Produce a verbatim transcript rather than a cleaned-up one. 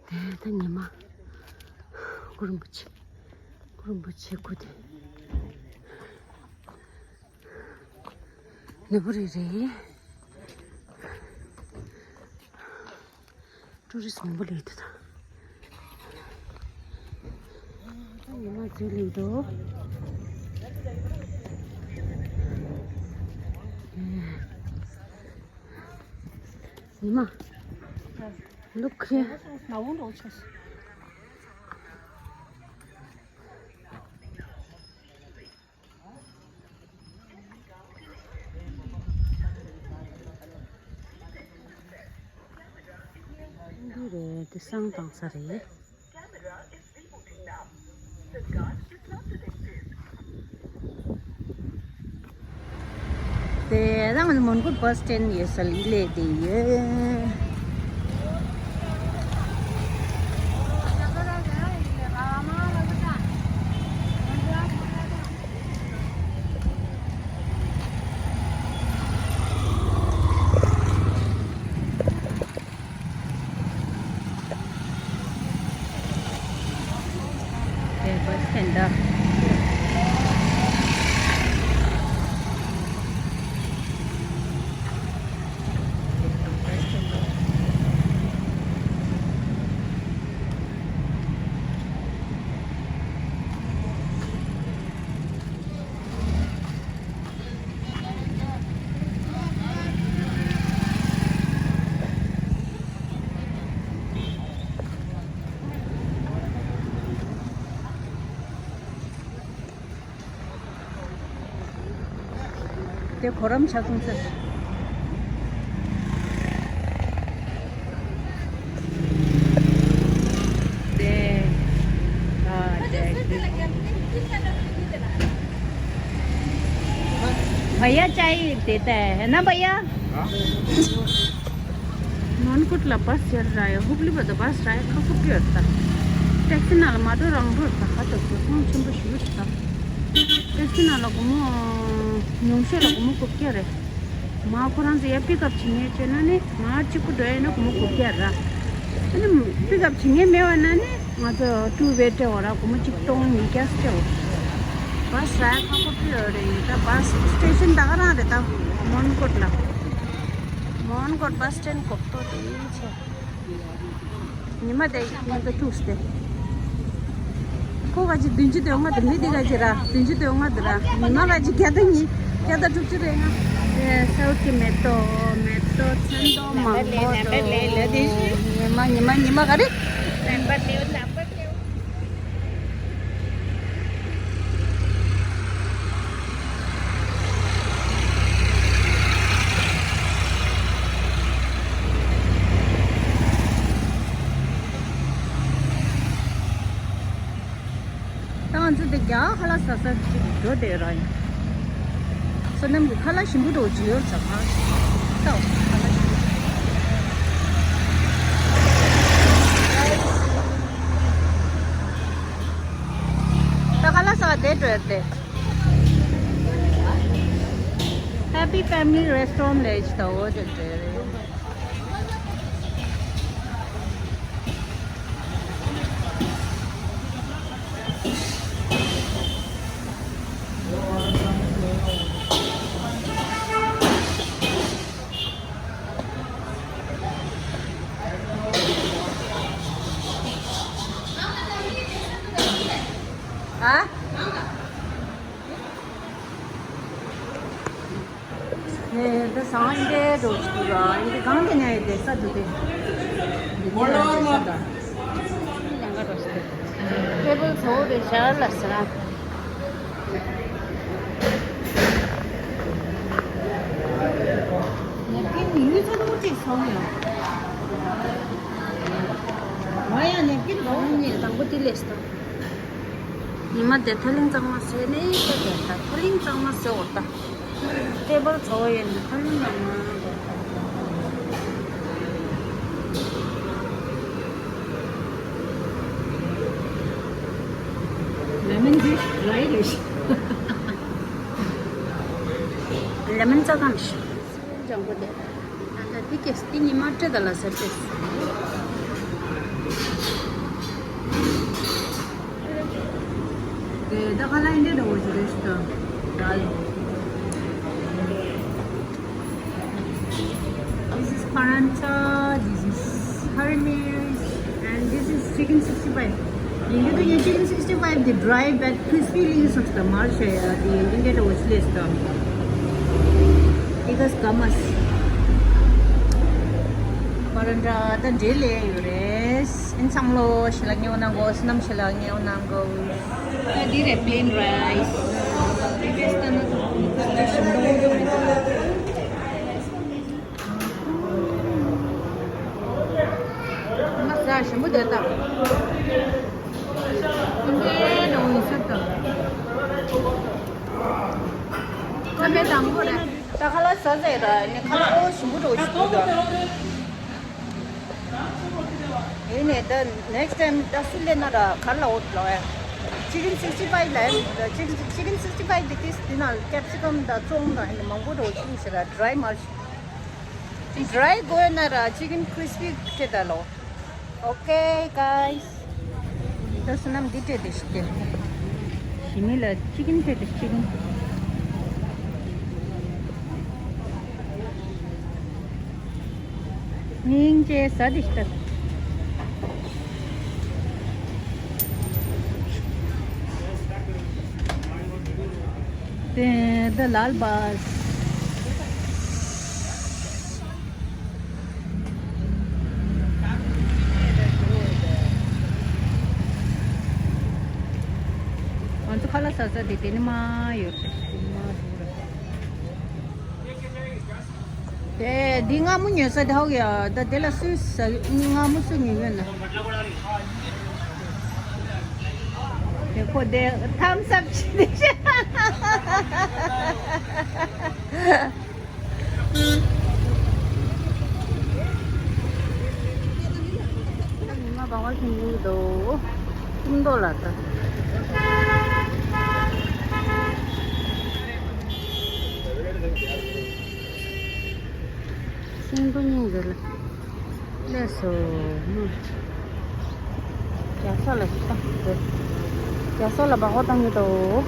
དེ་ད་ཉི་མ། གུ་རུ་རིན་པོ་ཆེ། གུ་རུ་རིན་པོ་ཆེ་སྐུ་དེ། ནོར་བུ་རེ་རེ། ཀྲུ་རི་སི་མང་པོ་སླེབས་འདུག་ད། ཉི་མ་ཚོ་སླེབས་འདུག་ཉི་མ། Look here. འདི་རེད། འདི་བསང་བཏང་ས་རེད། དེ་རང་མོན་གྷོ་བྷ་སི་སི་ཊེན་ཡོད་ས་ལ་སླེབས་བསྡད་ཡོད། དེ་བྷ་སི་སི་ཊེན་ད། དེ་གོ་རམས་ཆ་ཚང་ཟེར། དེ། ཨ། དེ། भैया चाय देता है, है ना भैया? हाँ? མོན་གྷོ་ལ་བྷ་སི་ཡར་རག་ཡ། ཧུབ་ལི་བར་དུ་བྷ་སི་རག་ཡ་ཁག་པོ་ཡོད་ད། ཊེག་སི་ནང་ལ་མ་འགྲོ་རང་འགྲོ་ད། ཁ་ཐུག་ཚོ་ཚོང་ཆེན་པོ་ཞིག་ཡོད་ད། ཊེག་སི་ནང་ལ་སྒོར་མོ་ཉུང་ཤོས་ལ་སྒོར་མོ་དགུ་བརྒྱ་རེད། མ་ཁོ་རང་ཚོ་ཡར་པིག་ཨབ་བྱེད་མཁན་བྱས་ན་ནི་ང་གཅིག་པུ་འགྲོ་ཡ་ན་སྒོར་མོ་དགུ་བརྒྱ་ར། ཨ་ནི་པིག་ཨབ་བྱེད་མཁན་མེད་པ་ན་ནི་ང་ཚོ་ཊུ་ཝེ་སྤྲད་འོ་ར། སྒོར་མོ་གཅིག་སྟོང་ཉིས་བརྒྱ་སྤྲད་འོ། བྷ་སི་རག་ཡ་ཁག་པོ་ཡོད་རེད། ད་བྷ་སི་སི་ཊེ་ཤན་ད་ག་རང་རེད་ད། མོན་གྷོ་ལ། མོན་གྷོ་བྷ་སི་སི་ཊེན་གོག་ཏོ་དེ་ཡིན་ཆེ། ཉི་མ་དེ་ཉི་མ་དེ་ཐུག་སྟེ། ཁོ་ག་ཅི་བདུན་ཅུ་དོན་ལྔ་དེ། མི་དེ་ག་ཅི་ར་བདུན་ཅུ་དོན་ལྔ་དེ་ར། ཉི་མ་ག་ཅི་བརྒྱ་དང་གཉིས། བརྒྱ་དང་དྲུག་ཅུ་རེད་ང་། ཨེ། སའུ་ཐི་གི་མེ་ཏོག་མེ་ཏོག་ཚོན་མདོག་མང་པོ་འདུག་ཉི་མ་ཉི་མ་ཉི་མ་ག་རེ། ད་ང་ཚོ་དེ་རྒྱ་གར་ཁ་ལག་ཟ་ས་ཅིག་འགྲོ་བསྡད་ར་ཡིན། བསོད་ནམས་ཀྱི་ཁ་ལག་ཞིམ་པོ་འདྲ་བོ་ཅིག་ཡོད་ས་ག་ལྟ་བ། ཁ་ལག་ཞིམ་པོ། ད་ཁ་ལག་ཟ་བ་དེ་འགྲོ་ཡ་དེ། Happy Family Restaurant ལས་ཅི་ད་འོ་དེ་འདྲ་རེད། ཨ། ནས་ད་སང་ཨིན་ཇི་འགྲོ་ཞིག་འདུག་ར། ཨིན་ཇི་གང་དེ་ནས་བསྡད་ས་འདུག་སྟེ། འདི་ནས་བསྡད་ས་ད། ལེན་ག་འགྲོ་ཞིག་འདུག་ཊེ་བལ་ཚོ་བོ་དེ་ཤར་ལ་ཟེར་ན། ནེབ་ཀིན་ཡུལ་ཚོ་དུ་ཅིག་སོང་ཡོད། ང་ཡང་ནེབ་ཀིན་རོ་ནས་དང་པོ་དེ་ལས་ད། ཉི་མ་དེ་ཐ་ལིང་གཙང་མ་བཟོས་ནས་ད་དེ་ད་ཐ་ལིང་གཙང་མ་བཟོས་འོ་ད། ཊེ་བལ་ཚོ་ཡོད་ནས་ཐ་ལིང་གཙང་མ་བཟོས་ད། ལེ་མོན་ཇུས་ཌ་རའི་རེད། ལེ་མོན་རྩྭ་ཐང་ཞིག་ལྗང་གུ་དེ། ཨ་ད་དེ་ཀེས་དེ་ཉི་མ་སྤྲད་ད་ལ་ཟེར་ཏེ། ད་ཁ་ལག་འདི་འདྲ་བོ་ཞིག་རེད་ཤག This is paratha, this is harmees, and this is chicken sixty-five. ཡིན་གྱི་འདུག་ཡ། chicken sixty-five དེ་dry but crispy ལི་སོགས་དང་མར་བྱས་ཡ་དེ་ཡིན་གྱི་འདྲ་བོ་ཞིག་ལས་སོ། Because gamas. Paratha ད་འབྲས་ལས་ཡོད་རེད། ཨིན་ཚང་ལོ་ཞི་ལ་ཉེའུ་ནང་གོ་སྣམ་ཞི་ལ་ཉེའུ་ནང་གོ། ད་འདི་རེད། plain rice. Previous ད་ན་ཞིམ་པོ་འདུག་ང་ཟ་ཞིམ་པོ་དེ་ད། འདི་ནང་ཡིན་ས་ད། ཁ་མེད་དང་པོ་རེད། ད་ཁ་ལག་ཟ་ཟེར་ར་ནི་ཁ་ལག་ཨོ་ཞིམ་པོ་འགྲོ་ཞིག་འདུག་ད། ཡིན་ནས་ད་next time ད་སུ་ལས་ན་ར་གར་ལ་འོ་ལོ་ཨེ། chicken sixty-five ལ་ཨེ། chicken chicken sixty-five དེ་ཏིས་དེ་ན་capsicum ད་ཙོང་ད་ཨེ་མང་པོ་འགྲོ་ཞིག་ཟེར་ར། dry མ་ཞིག dry དགོས་ན་ར་chicken crispy ཁེ་ད་ལོ། Okay, guys. ད་སོ་ནམ་འདི་སྤྲད་དེ་ཞིག་སྟེ། ཞི་མི་ལ་chicken སྤྲད་དེ་chicken. སྙིང་རྗེ་ཟ་དེ་ཞིག་ད། དེ་ད་ལ་ལ་བ། ང་ཚོ་ཁ་ལག་ཟ་ས་དེ་དེ་ནི་མ་ཡོད་རེད། དེ་ནི་མ་འདུག་རེད། དེ་འདི་སྔ་མོ་ཉོས་ས་དེ་ཧོག་ཡ། ད་དེ་ལ་སུས་ཟ། སྔ་མོ་སུ་ཉོས་ཡོད་ན། དེ་ཁོ་དེ་thumbs up བྱེད་དེ་ཤ། ཉི་མ་བང་བ་ཁྱིམ་ཉུང་གི་འདུག་ཀུན་རྟོག་ལ་ལྟ། ཤིང་ཏོག་སྙིང་རེད་ལ། ལས་སོ། རྒྱ་ས་ལ་ལྟ། རྒྱ་ས་ལ་བང་བ་བཏང་གི་འདུག